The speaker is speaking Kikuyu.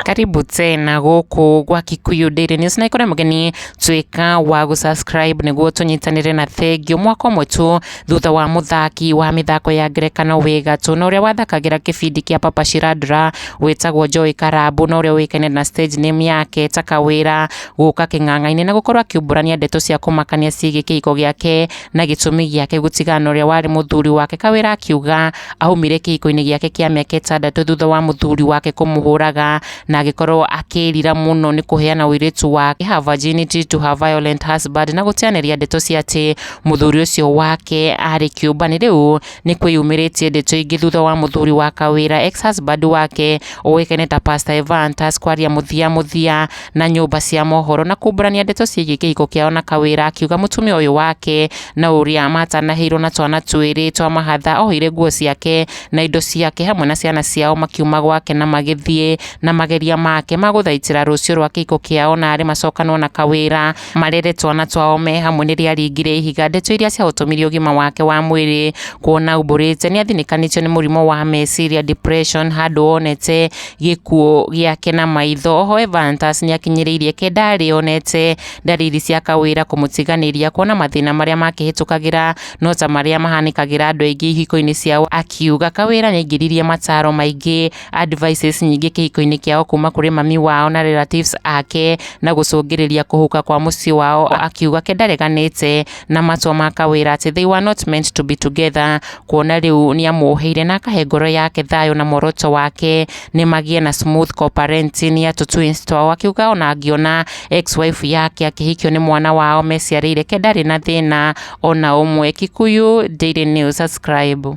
Karibu tena gũkũ gwa Kikuyu Daily News na ikore mũgeni tuĩka wa gũ-subscribe nĩguo tũnyitanĩre na thengio mwaka ũmwe tu thutha wa mũthaki wa mĩthako ya ngerekano wĩ gatũ na ũrĩa wathakagĩra kĩbindi kĩa Papa Shirandula wĩtagwo Joy Karambu na ũrĩa ũĩkaine na stage name yake ta Kawĩra gũka kĩng'ang'a-inĩ na gũkorwo akiumbũrania ndeto cia kũmakania ciĩgiĩ kĩhiko gĩake na gĩtũmi gĩake gũtigana na ũrĩa warĩ mũthuri wake. Kawĩra akiuga aumire kĩhiko-inĩ gĩake kĩa mĩaka 6 thutha wa mũthuri wake kũmũhũraga na agĩkorwo akĩrira mũno nĩ kũheana ũirĩtu wake, her virginity to her violent husband, na gũteanĩria ndeto cia atĩ mũthuri ũcio wake arĩ kĩũmbani. Rĩu nĩ kwĩyumĩrĩtie ndeto ingĩ thutha wa mũthuri wa Kawĩra, ex husband wake ũĩkaine ta Pastor Evantus, kwaria mũthia mũthia na nyũmba cia mohoro na kumbũrania ndeto ciĩgiĩ kĩhiko kĩao na Kawĩra, akiuga mũtumia ũyũ wake na ũrĩa matanahĩirwo na twana twĩrĩ twa mahatha oire nguo ciake na indo ciake hamwe na ciana ciao makiuma gwake na magĩthiĩ na mageria make ma gũthaitĩra rũciũ rwa kĩhiko kĩao na arĩ macokanwo na Kawĩra marere twana twao me hamwe nĩ rĩaringire ihiga. Ndeto iria ciahotomirie ũgima wake wa mwĩrĩ kuona umbũrĩte nĩ athinĩkanĩtio nĩ mũrimũ wa meciria, depression, handũ onete gĩkuũ gĩake na maitho. Oho Evantus nĩ akinyĩrĩirie kenda arĩ onete ndariri cia Kawĩra kũmũtiganĩria kuona mathĩna marĩa makĩhĩtũkagĩra no ta marĩa mahanĩkagĩra andũ aingĩ ihiko-inĩ ciao. Akiuga Kawĩra nĩaingĩririe mataro maingĩ, advices nyingĩ kĩhiko-inĩ kĩao kuma kũrĩ mami wao na relatives ake na gũcũngĩrĩria kũhuka kwa mũciĩ wao. Akiuga ke ndareganĩte na matua ma Kawĩra atĩ they were not meant to be together, kuona rĩu nĩamuoheire na akahe ngoro yake thayũ na muoroto wake nĩ magĩe na smooth co-parenting ya tũ twins twao. Akiuga ona angĩona ex wife yake akĩhikio nĩ mwana wao meciarĩire ke ndarĩ na thĩna ona ũmwe. Kikuyu Daily News, subscribe.